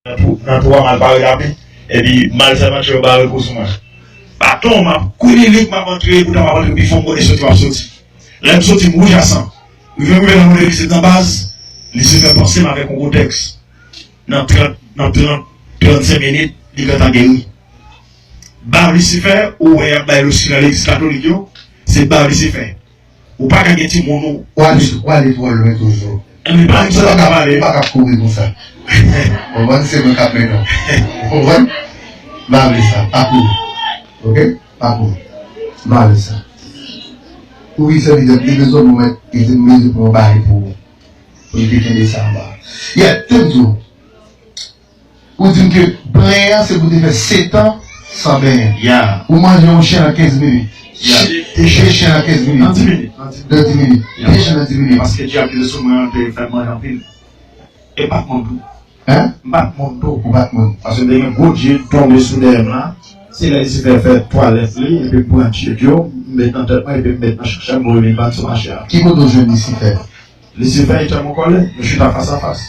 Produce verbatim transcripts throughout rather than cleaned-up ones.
nan twou, nan twou a m al pare lape, epi malfè m ap tire bare kou sou mwen. Baton, m ap kouri li, m ap antre, poutan m ap antre pi fon m kote soti m ap soti. Lè m soti, m wouj a san. Rive m rive nan mwen, se nan baz, Lisifè panse m avèk yon gwo tèks. Nan trant, nan trant, trannsenk minit, li gentan geri. Bav Lisifè, ou wè y ap bay losi nan legliz katolik yo, se bav Lisifè. Ou pa ka gen timoun ou. Ou ale, ou ale twò lwen toujou. Enben, pa sa pa ka pale. Ou pa ka kouri konsa. Konprann, se mwen k ap mennen w. Konprann? M pa vle sa. Pa kouri. Oke? Pa kouri. M pa vle sa. Ou vin sèvitè, m te bezwen mwen, e te m bezwen pran yon bagay pou ou. Pou li te kenbe sa anba. Yè, te m di w, ou di m ke benyen an se pou te fè setan san benyen. Ya. Ou manje yon chen nan kenz minit. Ya. Te chen nan kenz minit. Nan dis minit. Nan dis minit. Ya. Te chen nan dis minit. Paske dyab ki te sou mwen an te fè m manje anpil. E m pa t mòn tou. Hein? M pa t mòn tou. Ou pa t mòn. Paske te gen gwo dye tonbe sou dèyè m la. Se lè Lisifè fè twalèt li, epi m pran dye yo, m met nan tèt mwen, epi m met nan chak chak mwen, epi m bat sou mache a. Ki kote w jwenn Lisifè? Lisifè e tèm an kòlè, nou chita fas a fas.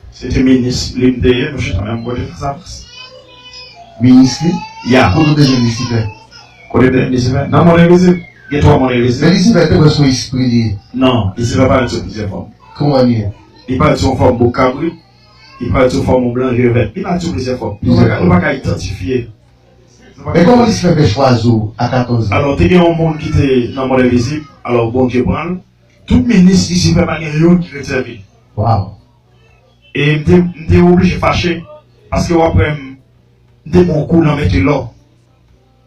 Se te minis li m te ye, nou chita menm kote fas a fas. Minis li? Ya. Kote w te jwenn Lisifè? Kote m te jwenn Lisifè? Nan mond envizib. Gen twa mond envizib. Men Lisifè te prèske yon espri li ye. Non, Lisifè parèt sou plizyè fòm. Kòman li ye? Li parèt sou yon fòm bouk kabrit, li parèt sou fòm yon blan je vèt. Li parèt sou plizyè fòm. Nou pa ka, nou pa ka idantifye. Men kòman Lisifè fè chwazi w a katòz an? Alò, te gen yon moun ki te nan mond envizib, alò Bondye pran l. Tout minis Lisifè pa gen youn ki ret sèvi l. Wow. E m te, m te oblije fache, paske w ap wè m, m te pran yon kou nan mete lò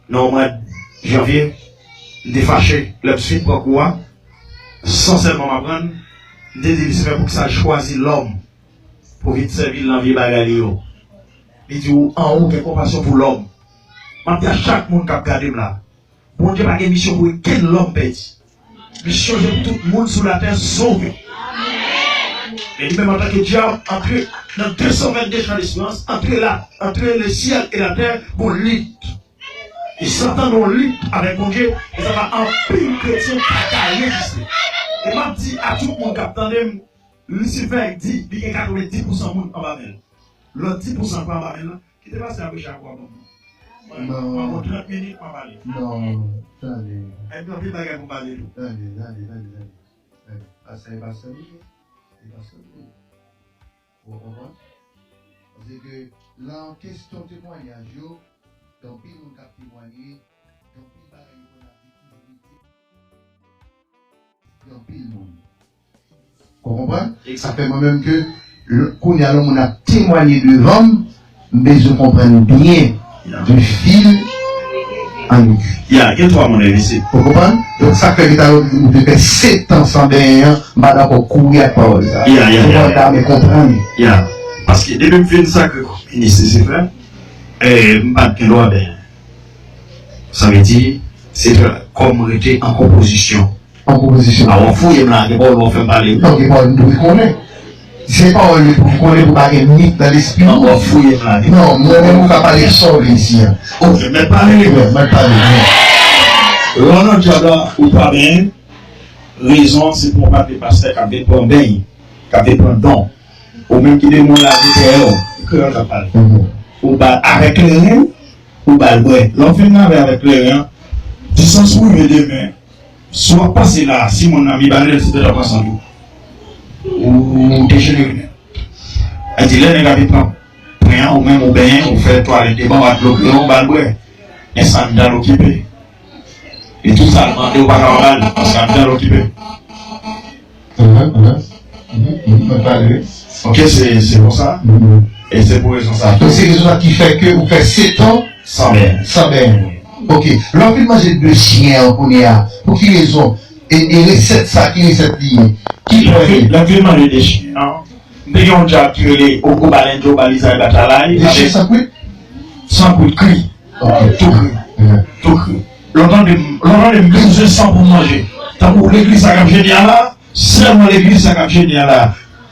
nan mwa janvye, m te fache, lè m fin pran kou a, san sèlman m aprann, m te di Lisifè poukisa l chwazi lòm pou vin sèvi l nan vye bagay li yo. Li di ou anwo gen konpasyon pou lòm. M ap di a chak moun k ap gade m la, Bondye pa gen misyon pou okenn lòm pèdi. Misyon se pou tout moun sou latè sove. E li menm antanke dyab, antre nan de san vennde chan desperans, antre la, antre le syèl e latè, gon lit. E Satan gon lit avèk Bondye, e sa fè anpil kretyen pa ka reziste. E m ap di a tout moun k ap tande m, Lisifè di li gen katrevenndis pousan moun anba men l. Lòt dis pousan pa anba men l lan, kite pastè a preche ak ou a ban m. Mwen, mwen gon trant minit, mwen pale. Non, tande. E gen anpil bagay pou m pale tou. Tande, tande, tande, tande. Tande. Pastè e pastè li ye. E pastè li ye. Ou konprann? Paske nan kesyon temwayaj yo, gen anpil moun k ap temwaye, gen anpil bagay yo konn ap di ki verite. Gen anpil moun. Ou konprann? Sa fè mwen menm ke, kounye a lè moun ap temwaye devan m, m bezwen konprann byen de fil an egui. Ya, gen twa moun envizib. Ou konprann? Donk, sa fè ke talè ou te fè setan san benyen an, m pa t ankò kouri ak pawòl sa. Ya, ya, ya, ya. Ou konprann? Ya. Paske depi m fin sakre kòm minis Lisifè, eh, m pa t gen dwa benyen. Sa vle di, se kòm rete an konpozisyon. An konpozisyon. A, w ap fouye m la, gen pawòl w ap fè m pale, wi. Non, gen pawòl m dwe konnen. Se pawòl li pou konnen pou pa gen mit nan lespri w. Non, w ap fouye m la, gen. Non, mwen menm ou ka pale sa w vle isi a. Ok, mèt pale, wi. Mèt pale, wi. Lè w nan dyab la, ou pa benyen, rezon an se pou yon pakèt pastè k ap vin pran beny, k ap vin pran don. Ou menm ki demon la, ki dèyè w, kreyòl k ap pale. Mhm. Ou ba avèk kleren, ou ba l bwè. Lè w fin lave avèk kleren an, distans ou rive demen, si w ap pase la, si moun nan Mibalè, se te ta pran san tou. Ou dejenere nèt. Sa di lè nèg la vin pran pwen an, ou menm ou benyen, ou fè twalèt devan, ou ba l dlo kleren, ou ba l bwè. Men sandal okipe. E tout sa l mande, ou pa ka pa ba l, paske sandal okipe. Mhm, mhm. Mhm, mhm, mwen pale, wi. Ok, se, se konsa. Mhm. E se pou rezon sa. Donk, se rezon sa ki fè ke ou fè setan san benyen. San benyen. Ok. Lè w fin manje de chen an kounye a, pou ki rezon? E, e resèt sa, ki resèt li ye? Ki pwen li? Lè m fin manje de chen an, m te gen yon dyab ki rele Ogo Balendjo, Balizay Batalay. De chen san kwit? San kwit, kri. Ok. Tou kri. Mhm. Tou kri. Lè w tande m, lè w tande m bezwen san pou m manje. Tankou legliz sa k ap jene a la, sèlman legliz sa k ap jene a la.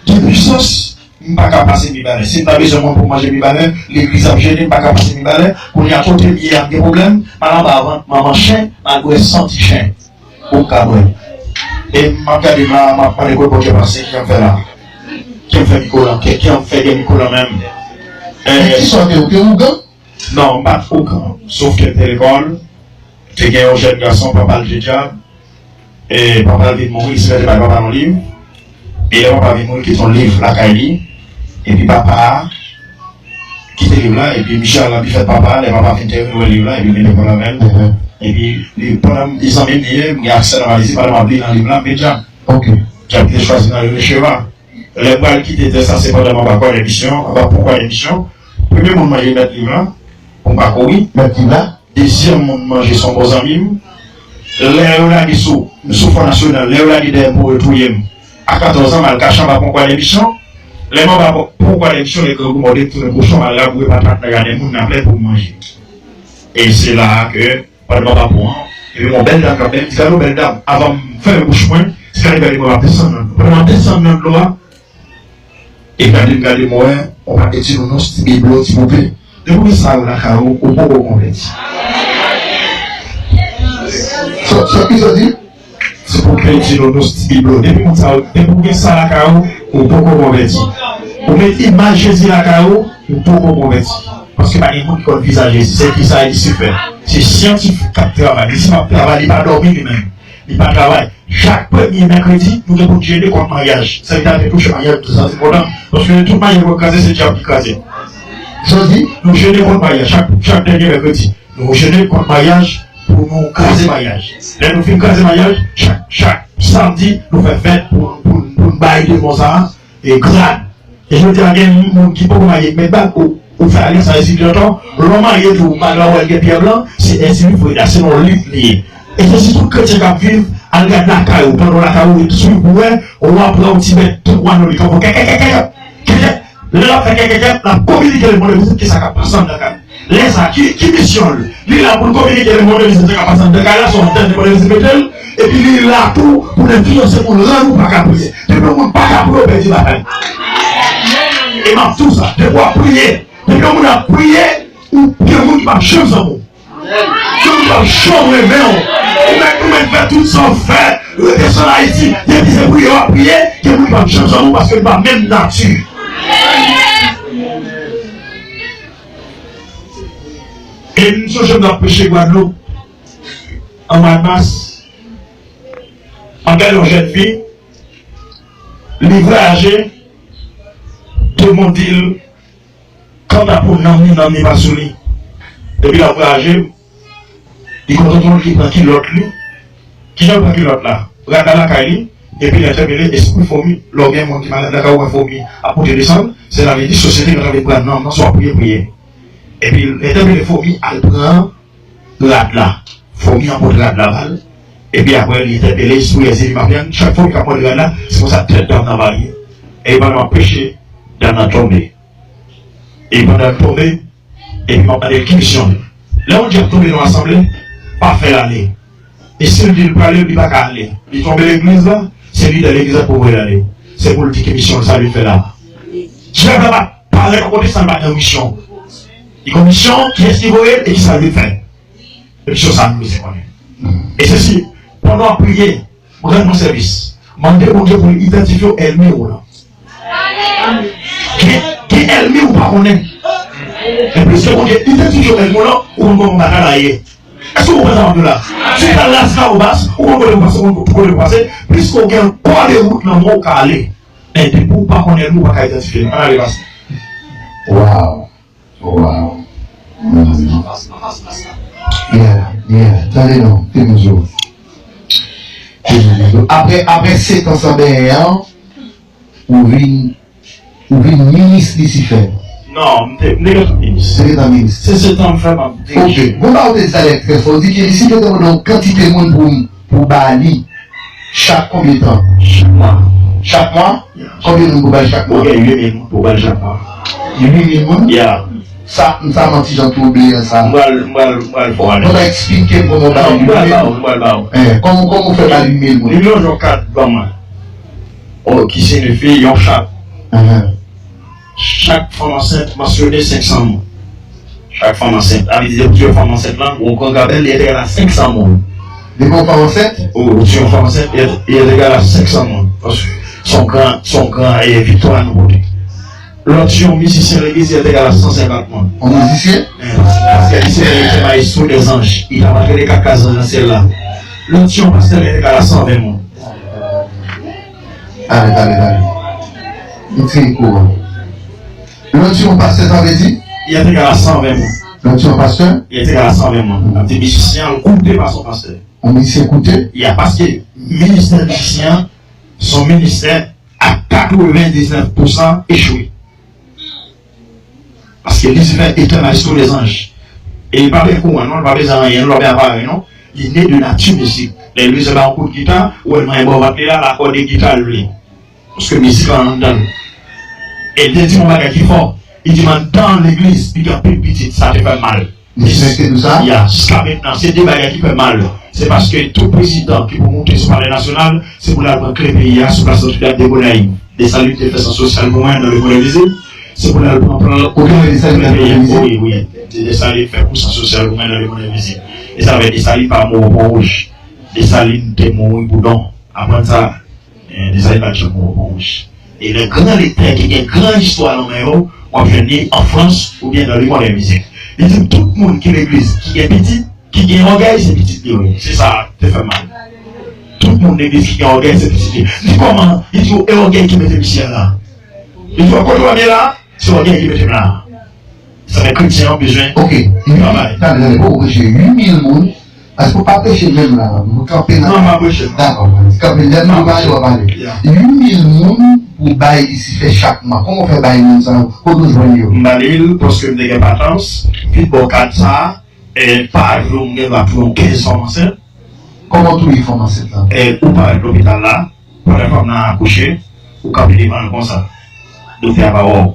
De pwisans, m pa ka pase Mibalè. Si m ta bezwen mwen pou m manje Mibalè, legliz ap jene, m pa ka pase Mibalè. Kounye a kote m ye a, m gen pwoblèm, m al anba vant manman chen, m al bwè san ti chen. Ou ka bwè. E m ap gade m la, m ap mande kote Bondye pase, ki jan m fè la. Ki ap fè mikwo lan? Ki, ki ap fè gen mikwo lan menm? Men kisa w te, ou te ougan? Non, m pa t ougan. Sof ke m te lekòl, te gen yon jèn gason, papa l te dyab, e papa l vin mouri, li se mèt bay papa l yon liv. E lè papa vin mouri, li kite yon liv lakay li. Epi papa a kite liv la, epi misye al nan bifèt papa a, lè papa fin tèmine wè liv la, epi li mete kò l nan men l. Epi li, pandan m, li zanmi m li ye, m gen aksè nan valiz li, pandan m ap li nan liv la, m vin dyab. Ok. Dyab ki te chwazi nan rele Cheva. Lè m pral kite tè sa, se pandan m anba kwa dè misyon, anba pon kwa dè misyon. Premye moun manje mèt liv la, pou m pa kouri. Mèt liv la. Dezyèm moun manje se yon bon zanmi m. Lè yo lage sou m, sou Fò Nasyonal, lè yo lage dèyè m pou yo touye m, a katòz an, m al kache anba pon kwa dè misyon. Lè m anba pon, pon kwa dè misyon, lè grangou mòde, m tounen kochon, m al raboure patat nan jaden moun nan plè pou m manje. E se la a ke pandan m ap pran, epi yon bèl dam k ap bèl, di, "Gade yon bèl dam." Avan m fèmen bouch mwen, se gade bèl mwen, m ap desann nan dlo. Pandan m ap desann nan dlo a, e gade m gade m wè yon pakèt ti nounours, ti biblo, ti poupe. Depi w gen sa yo lakay ou, ou poko konvèti. Sa, sa ki sa di? Ti poupe, ti nounours, ti biblo. Depi moun sa yo, depi w gen sa lakay ou, ou poko konvèti. Ou met imaj Jezi lakay ou, ou poko konvèti. Paske pa gen moun ki konn vizaj Jezi. Se ki sa Lisifè? Se syantifik k ap travay. Lisifè ap travay, li pa dòmi li menm. Li pa travay. Chak premye mèkredi, nou gen pou n jene kont maryaj. Sèvitè a te touche maryaj, nou te santi kontan. Paske tout maryaj w ap kraze, se dyab ki kraze. Sa w di? Nou jene kont maryaj. Chak, chak dènye mèkredi, nou jene kont maryaj pou nou kraze maryaj. Lè nou fin kraze maryaj, chak, chak samdi, nou fè fèt pou, pou, pou n bay demon sa a e grad. E jodi a, gen moun ki poko marye, k met bag, ou, ou fè alyans avè Sylvie Danton, lè w marye tou, malgre w wè l gen pyè blan, se ensi li vre, se yon lit li ye. E se si tout kretyen k ap viv, al gad lakay ou, pandan w lakay ou, ret swiv pou wè, w ap wè yon ti bèt, tout wan nou li kanpe, kèkèkèkè, kèkè. Lè l ap fè kèkèkè, l ap kominike lemonn vizit ki sa k ap pase anndan kay. Lè sa, ki, ki misyon l? Li la pou l kominike lemonn vizit sa k ap pase anndan kay la, se yon antèn lemonn vizit mete l, epi li la tou pou l enfliyanse moun rann ou pa ka priye. Depi yon moun pa ka priye, w pèdi batay. E m ap di w sa, depi w ap priye, depi yon moun ap priye, ou gen moun ki p ap janm zanmi w. Gen moun k ap janm renmen w. Ou mèt, ou mèt fè tout sa w fè, rete san Ayiti, depi se priye w ap priye, gen moun k ap janm janm ou paske li pa menm nati. E m sonje m t ap preche Gwadloup an mwa mas, m ap gade yon jèn fi, li vwayaje, tout moun di l, kanta pou nanm li, nanm li pa sou li. Depi l ap vwayaje, li konn tonton l ki pran kilòt li. Kijan l pran kilòt la? Rad la lakay li, epi l entèpele espri fomi. Lè w gen moun ki malad lakay ou, wè fomi ap monte desann, se la vle di sosyete gentan vin pran nanm nan, swa priye, priye. Epi l entèpele fomi al pran rad la. Fomi an pot rad la ba l. Epi apre, li entèpele espri Èzili Mafyan. Chak fomi k ap mòde rad la, se konsa tèt dam nan varye. E pandan m ap preche, dam nan tonbe. E pandan l tonbe, epi m ap mande l ki misyon l. Lè yon dyab tonbe nan yon asanble, pa fè l ale. E si l di l prale, li pa ka ale. Li tonbe legliz la, se lidè legliz la k pou voye l ale. Se pou l di ki misyon l, sa l vin fè la. Dyab la pa parèt yon kote san l pa gen yon misyon. Li gen yon misyon, kiyès ki voye l e kisa l vin fè. E misyon sa a nou bezwen konnen. E se si, pandan w ap priye, rann mwen sèvis. Mande Bondye pou l idantifye w ènmi w lan. Gen, gen ènmi ou pa konnen. Men pliske Bondye idantifye w ènmi w lan, ou konn kòman batay la ye. Èske w konprann sa m ap di w la? Si w pral Las Gavobas, ou konn kote pou pase, ou konn kote pou pase, pliske w gen kòde wout nan men w ka ale. Men depi w pa konn ènmi w, ou pa ka idantifye l. Ann ale pase. Wow. Wow. Mm. Yeah, yeah. Tande non, te mouzo. Te mouzo. Apre, apre sèt an san benyen an, ou vin, ou vin minis Lisifè. Non, m te, m te gentan minis. Te gentan minis. Se sèt an m fè, m ap dirije. Ok. Bon, ba ou te di sa lè trè fò. Ou di ke Lisifè te mande yon kantite moun pou, pou ba li. Chak konbyen tan? Chak mwa. Chak mwa? Yeah. Konbyen moun pou ba l chak mwa? Ou gen uit mil moun pou ba l chak mwa. Uit mil moun? Yeah. Sa, sa manti jan twoubleyan sa. M pral, m pral, m pral fè w ale. Bon, eksplike m kòman w ba l uit mil. Non, m pral ba w, m pral ba w. Eh, kòman, kòman w fè ba l uit mil moun? Li menm yon kat ban mwen. Oh, ki siyifi yon chat. Ahan. Chak fanm ansent mansyone senk san moun. Chak fanm ansent. Sa vle di, depi w tiye yon fanm ansent lan, ou pran gabèl, li entegal a senk san moun. Depi yon fanm ansent? Ou, ou tiye yon fanm ansent, li, li entegal a senk san moun. Paske se Se yon gran, se yon gran, eh, viktwa nou pote. Lòt jou, yon mizisyen legliz, li te egal a san senkant moun. Yon mizisyen? Eh, pastè, pastè, li se te mayestwo dèzanj. Li t ap antre nan kat zan nan syèl la. Lòt jou, yon pastè, li te egal a san ven moun. Tande, tande, tande. M tire kou an. Lòt jou, yon pastè, sa vle di? Li te egal a san ven moun. Lòt jou, yon pastè? Li te egal a san ven moun. Sa vle di mizisyen an koute pa son pastè. Yon mizisyen koute? Ya, paske ministè mizisyen an, se yon ministè a katrevendiznèf pousan echwe. Paske Lisifè etan mayestwo dèzanj. E li pa bezwen kouran non, li pa bezwen anyen, li pa bezwen aparèy non. Li ne de nati mizik. Lè Lisifè ba yon kout gita, ou wè l manyen bò vant li la, l akòde gita l vle. Paske mizik la anndan l. E li te di m yon bagay ki fò. Li di m anndan legliz, li gen anpil pitit, sa te fè m mal. Li te di sa? Ya, jiska mentnan, se de bagay ki fè m mal. Se paske tout prezidan ki pou moute sou palè nasyonal, se pou l al pran kle peyi a sou plas Notre Dame de Gonayiv. Desalin te fè sant sosyal pou mwen nan Lemonn Envizib. Se pou l al pran plan. Ou te wè Desalin nan Lemonn Envizib? Wi, wi. Desalin fè pou sant sosyal pou mwen nan Lemonn Envizib. E sa fè Desalin pa mouri pou wouj. Desalin te mouri pou don. Aprann sa. Eh, Desalin pa t janm mouri pou wouj. E lè gran lektè ki gen gran istwa nan men yo, w ap jwenn li an Frans oubyen nan lemonn envizib. Li di m tout moun ki legliz ki gen pitit, ki gen ògèy, se pitit li yo ye. Se sa te fè m mal. Tout moun legliz ki gen ògèy, se pitit li. M di kòman? Li di w e ògèy ki mete misye la. Li di w kote w ap ye la? Se ògèy ki mete m la. Sa fè kretyen an bezwen. Ok. Travay. Tande, tande, bon, preche uit mil moun. Èske w pa preche menm la? Nou kanpe nan. Non, m pa preche. Dakò, kanpe. Lè m pale, w ap pale. Ya. Uit mil moun pou bay Lisifè chak mwa. Kòman w fè bay moun sa yo? Kote w jwenn yo? M ba li l paske m te gen patans. Vin bò kad sa a, e, pa jou m gen dwa touye yon kenz fanm ansent. Kòman w touye fanm ansent lan? E, ou parèt lopital la, pandan fanm nan akouche, ou kanpe devan l konsa. Doktè a pa wè w.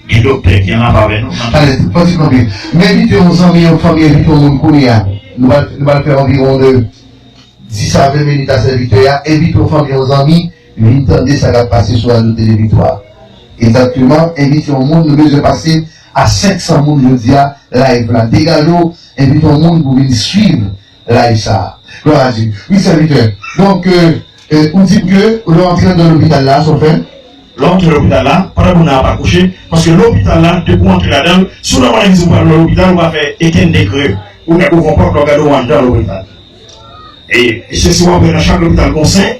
Gen doktè ki ann avè nou. Talè, fò ti kanpe. M envite yon zanmi, yon fanmi, envite yon moun kounye a. Nou pral, nou pral fè anviwon de dis a ven minit a sèvitè a. Envite yon fanmi, yon zanmi, vin tande sa k ap pase sou Radyo Tele Viktwa. Egzakteman, envite yon moun, nou bezwen pase a senk san moun jodi a, live la. Degaje w, envite yon moun pou vin swiv live sa a. Glwa a Dye. Wi, sèvitè. Donk, euh, euh, ou di ke lè w antre anndan lopital la, sa w fè? Lè w antre lopital la, pandan moun nan ap akouche, paske lopital la, depi w antre ladan l, si w nan yon legliz ou pral nan lopital, ou pa fè okenn degrè. Ou nèk ouvè yon pòt, lè w gade w anndan lopital. E, e se si w ap wè nan chak lopital gon sen,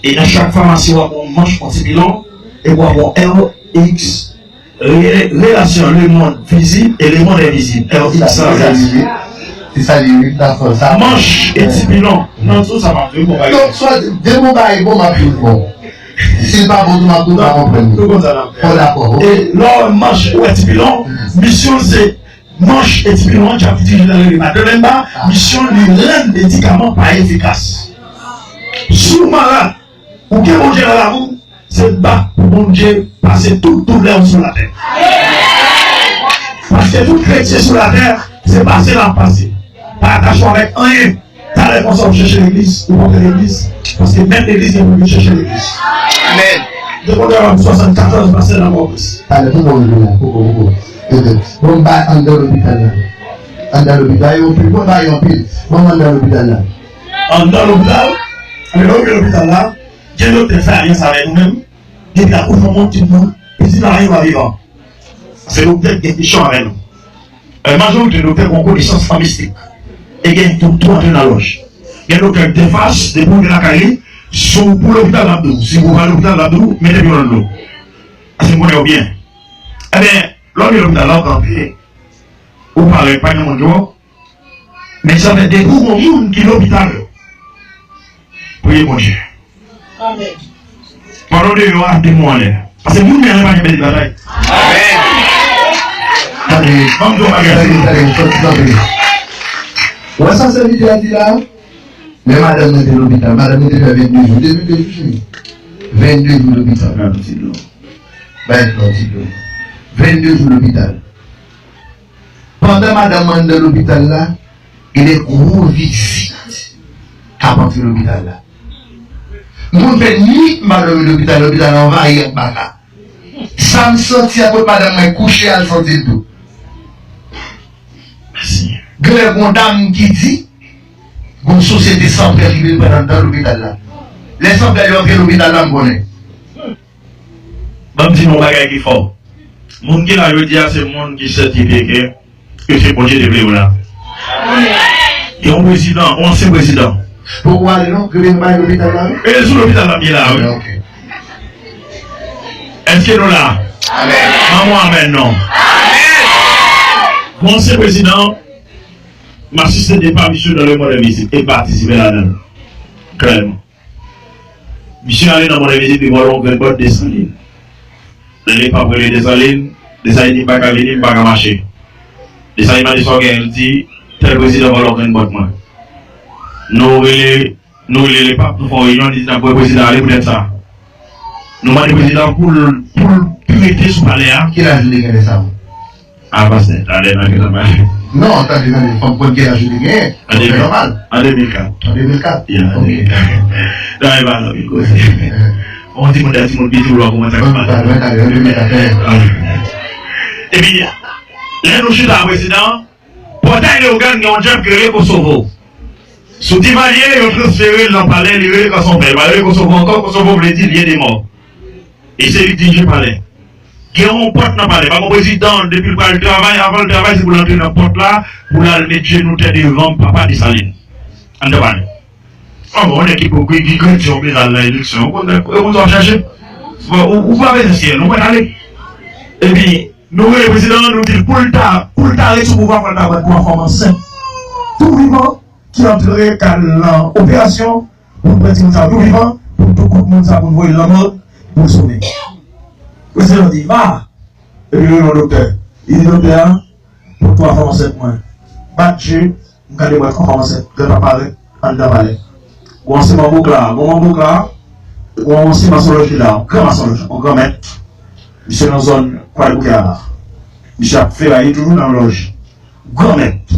e nan chak famasi w ap wè yon manch, yon ti pilon, e w ap wè yon R X, Re-, relasyon lemonn vizib e lemonn envizib. R X sa vle di. Se sa li ye, wi, dakò, sa. Manch e ti pilon. Non, sou sa m ap di w, bon, bagay. Donk, swa, depi w bay bon, m ap di w bon. Si l pa bon, tou, m ap tou pa konprann. Tout konn sa n ap fè. Bon, dakò, ok. E lè w wè manch, ou wè ti pilon, misyon l se manch e ti pilon an, djab ki dirije l la rele Madelenba, misyon l li rann medikaman pa efikas. Si w malad, ou gen Bondye nan lavi w, se bat pou Bondye pase tout doulè w sou latè. Paske tout kretyen sou latè, se pase l ap pase. Pa atache w avèk anyen. Talè konsa w chèche legliz, ou pa fè legliz, paske menm legliz gen pou vin chèche legliz. Amèn. Depi w te wè m swasannkatòz pastè nan Pòtoprens. Talè pou mwen vin la, poko, poko. Bon, m bay anndan lopital la. Anndan lopital, yo anpil, bon, bay yo anpil. Bon, anndan lopital la. Anndan lopital, lè w rive lopital la, Gen doktè fè alyans avèk nou menm, depi akouchman moun, timoun, pitit la, yo pa vivan. Se doktè ki gen kesyon avèk nou. E, majorite doktè gen konesans an mistik. E gen tou, tou antre nan lòj. Gen doktè k defas, depi w rive lakay li, si w pou lopital l ap di w, si w pa lopital l ap di w, mete pye w nan dlo. Paske m konnen yo byen. Ebyen, lè w rive lopital la, w kanpe, ou parèt, pa gen moun ki wè w. Men sa fè depi w gon moun ki lopital, priye Bondye. Amèn. Pandan w deyò a, depi w anlè. Paske moun ki anlè pa janm pèdi batay. Amèn. Tande, ban m di w yon bagay. Tande, tande, sòti kanpe. Ou wè sa sèvitè a di la? Lè madanm mwen te lopital, madanm mwen te fè vennde jou. Te vennde jou, cheri? Vennde jou lopital. Nan ti dlo. Bay dlo, ti dlo. Vennde jou lopital. Pandan madanm mwen anndan lopital la, gen de gwo vizit k ap antre lopital la. Moun fè nwit m pa dòmi lopital, lopital la anvayi ak baka. Sa m santi a kot madanm mwen kouche a, l santi l tou. Genlè gon dam ki di, gon sosyete sanprè ki vin pran anndan lopital la. Lè sanfè yo antre lopital la, m konnen. Ban m di nou yon bagay ki fò. Moun ki la jodi a, se moun ki sètifye ke, ke se Bondye te vle yo la. Gen yon prezidan, yon ansyen prezidan. Poko ale non, ke vin bay lopital la, wi. E sou lopital la, m ye la, wi. Ok. Èske nou la? Amèn. Ban mwen amèn non. Amèn. Yon ansyen prezidan, m asiste depa misye nan le mwen vizit e patisipe ladan l. Klèman. Misye ale nan mwen vizit, li vòlè yon grenn bòt Desalin. Lè li pa rele Desalin, Desalin di m pa ka vini, m pa ka mache. Desalin mande sa w gen, li di, tèl prezidan vòlè yon grenn bòt mwen. Nou rele, nou rele Lepap, nou fè yon reyinyon, li di n ap voye prezidan ale poutèt sa. Nou mande prezidan pou l, pou l prete sou palè a. Ki laj li te gen lè sa a? A, pastè, talè nan gen nan bagay. Non, tande, tande, fòk konn ki laj li te genyen. An de mil, nòmal. An de mil kat. An de mil kat? Yeah, an de mil kat. Nan, e pa nan mil koze. On timoun, de timoun piti, ou pa kòmanse ak pale. Mwen, mwen, talè, an de mil kat, eh. Epi, lè nou chita a prezidan, Pòtay Leyogàn gen yon djèb ki rele Kosovo. Sou Divalye, yo transfere l nan palè, li rele Kanson Pè. Li pa rele Kosovo ankò, Kosovo vle di lye de mò. E se li ki dirije palè. Gen yon pòt nan palè. Pa gen prezidan, depi l pral travay, avan l travay, se pou l antre nan pòt la, pou l al met jenou tè devan papa Desalin. Anndan palè. An bon, nèg ki pou ki, ki kretyen, ou bezwen al nan eleksyon, ou konn, ou konn sa w ap chache. Bon, ou, ou pa bezwen syèl, ou mèt ale. Epi, nou rele prezidan an, nou di l pou l ta, pou l ta ret sou pouvwa, fò l ta pran twa fanm ansent tou vivan, ki antre k al nan operasyon, pou n pran timoun sa yo tou vivan, pou n tou kout moun sa, pou n voye l nan mòg, pou l sonnen. Prezidan di, ma, epi l rele yon doktè. Li di doktè a, pou twa fanm ansent mwen. Bat je, m gade m wè twa fanm ansent. Granpa parèt anndan palè. Gon ansyen manbouk la, gon manbouk la, gon ansyen mason lòj ki la, yon gran mason lòj, yon granmèt. Misye nan zòn Kwadèboukè a. Misye ap feraye toujou nan lòj. Granmèt.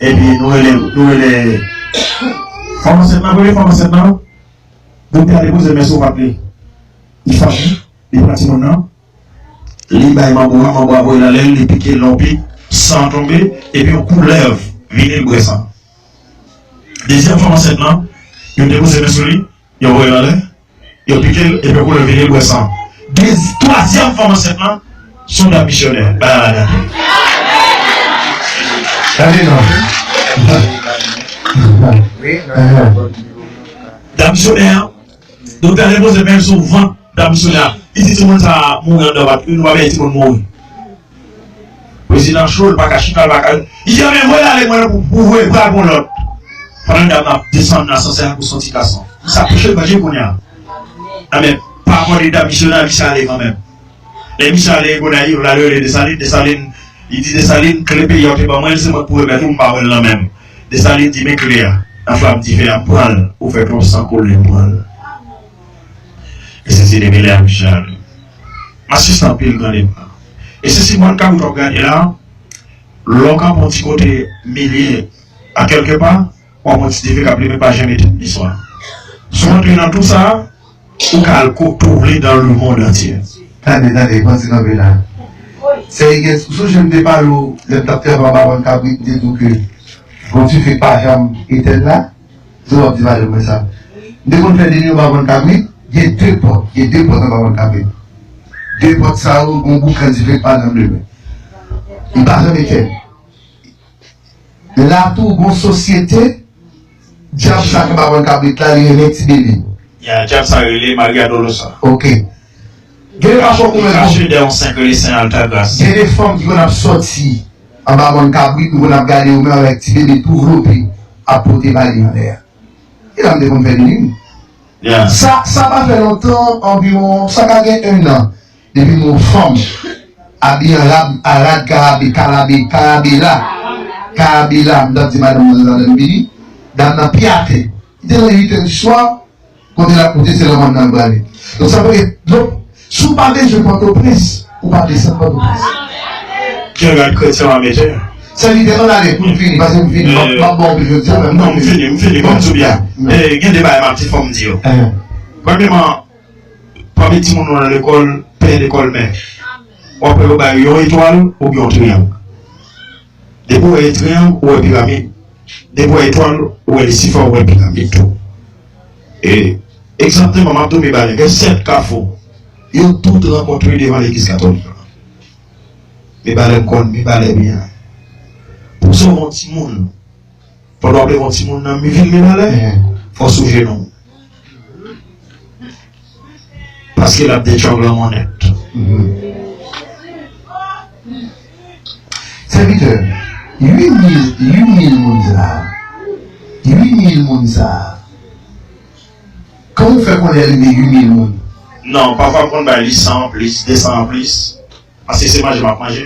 Epi nou rele, nou rele fanm ansent nan, rele fanm ansent nan. Doktè a depoze men sou vant li. Li fache, li pran timoun nan. Li bay manbo a, manbo a voye l anlè l, li pike l nan yon pik, san an tonbe, epi yon koulèv vini, l bwè san. Dezyèm fanm ansent lan, yo depoze men sou li, yo voye l anlè, yo pike l, epi yon koulèv vini, l bwè san. Dezi-, twazyèm fanm ansent lan, se yon dam misyonè, bagay la gate. Gade non. Dam misyonè an, Doktè a depoze men l sou vant dam misyonè a. Li di timoun sa a mouri anndan vant li, nou pa vle timoun mouri. Prezidan cho, li pa ka chita, li pa ka. Li di, men voye l ale, mwen pou, pou voye pral pou lòt. Pandan dam nan ap desann nan asansè a pou soti gason. Sa touche l, pa jan kounye a. Anben, pa mande dam misyonè a, misye ale kanmenm. Lè misye ale Gonayiv, l al rele Desalin, Desalin, li di Desalin, kle peyi a w te ban mwen, se mwen k pou remèt ou, m pa wè l nan men m. Desalin di, men kle a, nan flam dife a, m pran l, ou fè twòp san koule, m pran l. E se, se depi lè a misye ale. M asiste anpil gran deba. E se si mòn kabrit w ap gade la, lè w kanpe yon ti kote milye a kèlke pa, w ap wè yon ti dife k ap limen, pa janm etenn li swa. Si w antre nan tou sa, ou ka al kote w vle dans le monde entier. Tande, tande, pran ti kanpe la. Sè Igès, ou sonje m te pale w, lè m t ap travay anba bann kabrit, m te di w ke gon dife k pa janm etenn la? Se w ap di madanm mwen sa. M te konn fè deni anba bann kabrit, gen de pòt, gen de pòt anba bann kabrit. De pòt sa yo, gon boukan dife k pa janm limen. Li pa janm etenn. La tou, gon sosyete, dyab sa k anba bann kabrit la, li renmen ti bebe. Ya, dyab sa rele Maria Dolorosa. Ok. Gen de pafwa ou menm. Kache dèyè yon sen k rele Sen Altagras. Gen de fanm ki konn ap sòti anba bann kabrit, nou konn ap gade yo menm avèk ti bebe tou vlope, ap pote bale anlè a. E la m te konn fè deni m. Ya. Sa, sa pa fè lontan, anviwon, sa ka gen ennan. Depi m wè yon fanm abiye an rad, an rad karabe, karabe, karabe la, karabe la, m t ap di madanm nan, madanm vini, dam nan pye atè. Li te nan uit è di swa, kote l ap koute, se nan mòn nan l prale. Donk, sa vle, donk, si w pa bezwen Pòtoprens, ou pa desann Pòtoprens. Ki rad kretyen w a mete? Sèvitè, ann ale pou n fini, paske m fini, m ap, m ap ba w plis jodi a, men m... Non, m fini, m fini, ban m di w byen. Eh, gen de bagay m ap di, fò m di yo. Premyèman, pami timoun nou nan lekòl, pè lekòl mè. W ap wè yo ba yo yon etwal oubyen yon triyang. Depi w wè triyang, ou wè piramid. Depi w wè etwal, ou wè Lisifè, ou wè piramid tou. E Egzakteman, m ap di w, Mibalè gen sèt kafou. Yo tout rankontre devan legliz katolik la. Mibalè m konn Mibalè byen. Pou w sove yon timoun, pandan w ap leve yon timoun nan vil Mibalè, fò w sou jenou w. Paske l ap detrangle w nèt. Sèvitè, uit mil, uit mil moun sa a, uit mil moun sa a, kòman w fè konnen rive uit mil moun? Non, pafwa m konn bay uit san anplis, de san anplis, paske se manje m ap manje.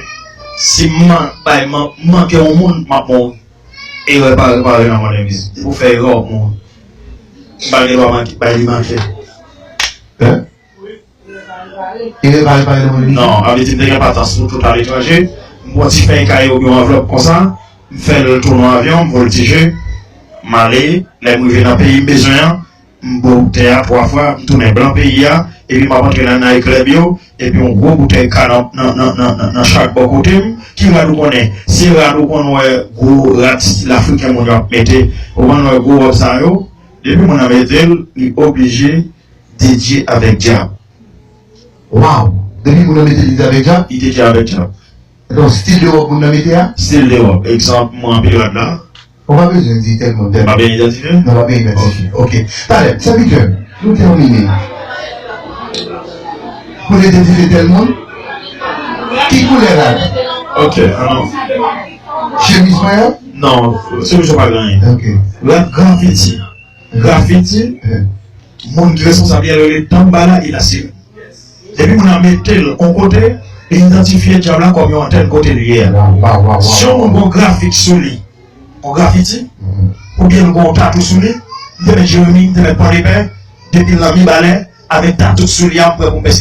Si m man-, bay man-, manke yon moun, m ap mouri. Erè pa repare nan modèn biznis. Depi w fè erè, w ap mouri. M pa gen dwa manke, bay li manke. Hein? Erè pa repare nan modèn biznis? Non, avè di m te gen patans pou tout aletranje. M pran ti fèy kaye oubyen yon anvlòp konsa, m fè l tounen yon avyon, m voltije, m ale, lè m rive nan peyi m bezwen an, m bwè boutèy a twa fwa, m tounen blan peyi a, epi m ap antre nan night club yo, epi yon gwo boutèy ka nan, nan, nan, nan, nan, nan chak bò kote m, ki rad ou konnen? Se rad ou konn wè gwo rad stil afriken moun yo ap mete, ou konn wè gwo wòb sa yo, depi moun nan mete l, li oblije dedye avèk dyab. Waw! Depi moun nan mete l, li dedye avèk dyab? Li dedye avèk dyab. Donk, stil de wòb moun nan mete a? Stil de wòb. Egzanp, mwen anpil rad la. Ou pa bezwen di tèl moun, tèl moun. Pa byen idantifye? Non, pa byen idantifye. Ok. Talè, sèvitè, nou tèmine. Pou n idantifye tèl moun? Ki koulè rad? Ok, anon. Chemiz mwen an? Non, chemiz yo pa gen anyen. Ok. Rad grafiti. Grafiti, moun ki responsab li a rele Dambala Ilasiri. Depi moun nan mete l yon kote, li idantifye dyab la kòm yon antèn kote l ye a. Waw, waw, waw, waw. Si yon moun gen yon grafik sou li, yon grafiti, oubyen l gen yon tatou sou li, li te mèt Jeremi, li te mèt Pòdepè, depi l nan Mibalè, avèk tatou sou li a, m prè pou m pèsekite.